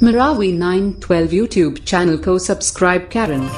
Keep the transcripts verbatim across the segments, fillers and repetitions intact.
Marawi nine twelve YouTube channel ko subscribe karan.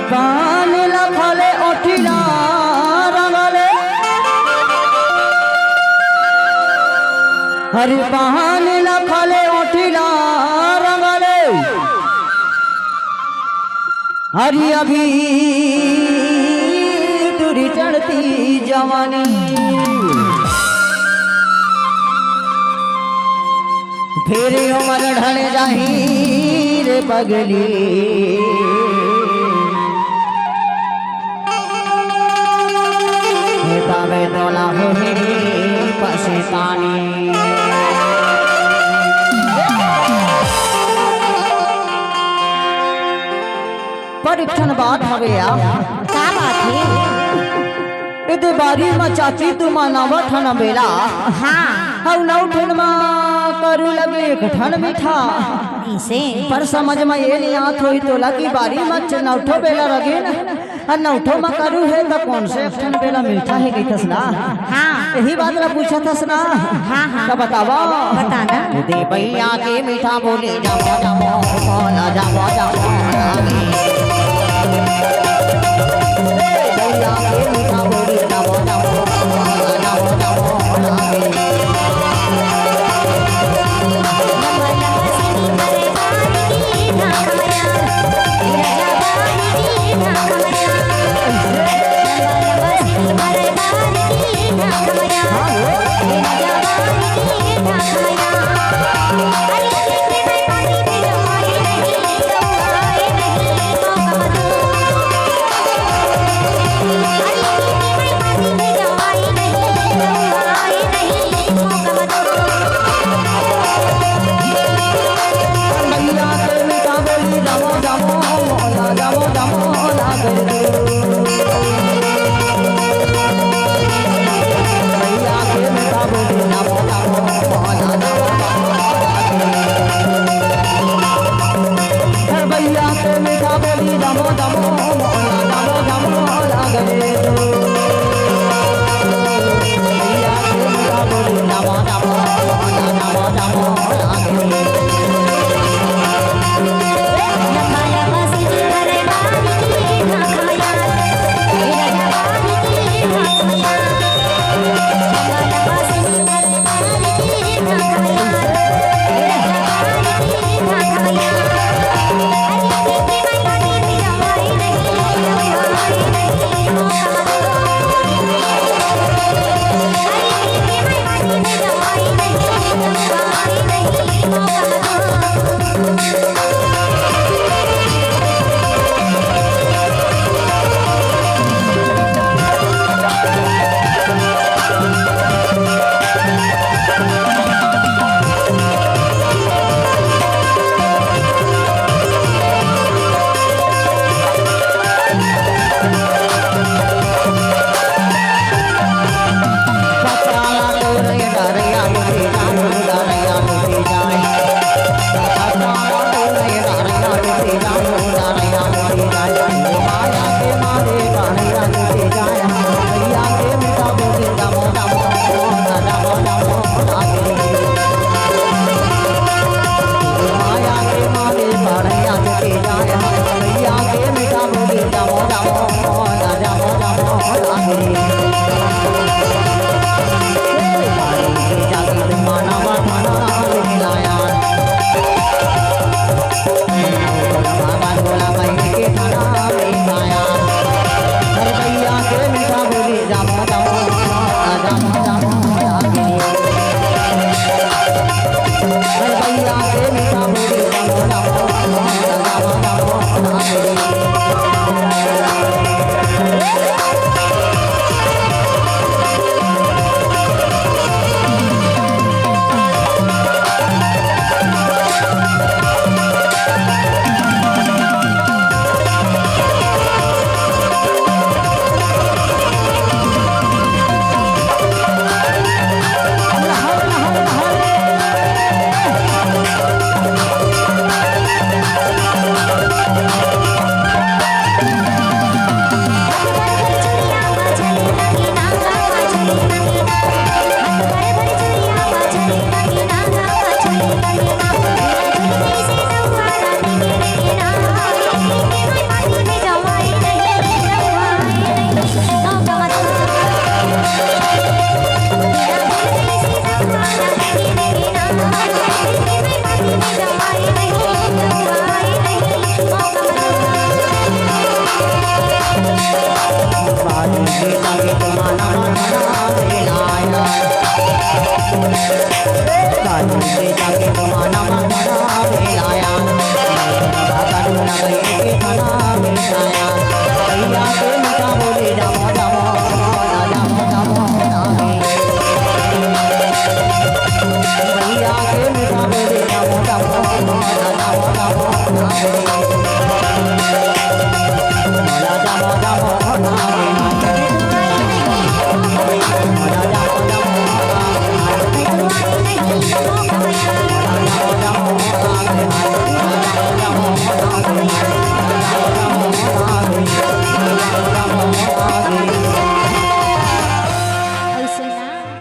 पान ला खाले ओठिला रंगले, हरि पान ला खाले ओठिला रंगले, हरि अभी तुरी चढ़ती जवानी। फेर उमर ढल जाही रे पगली। हे तबे तोला होही पछतानी। पर एक ठन बात हवे यार। का बात हे? एदे बारी म चाची तुमा नवा ठन बेला। हाँ। अउ नौ ठन म करू लगे एक ठन मीठा। अइसे? पर समझ म ये नइ आत होही तोला कि बारी म च-, नौ ठो बेला लगे न, अउ नौ ठो म करू हे त कोन से एक ठन बेला मीठा हे कहिथस ना? हाँ। यही बात ला पूछत हस ना? हाँ, हाँ। त बतावा। बता ना। दे भैया के मीठा बोली जामो जामो, बोला जामो जामो लागे। दे भैया के मीठा बोली जामो जामो, बोला जामो जामो लागे।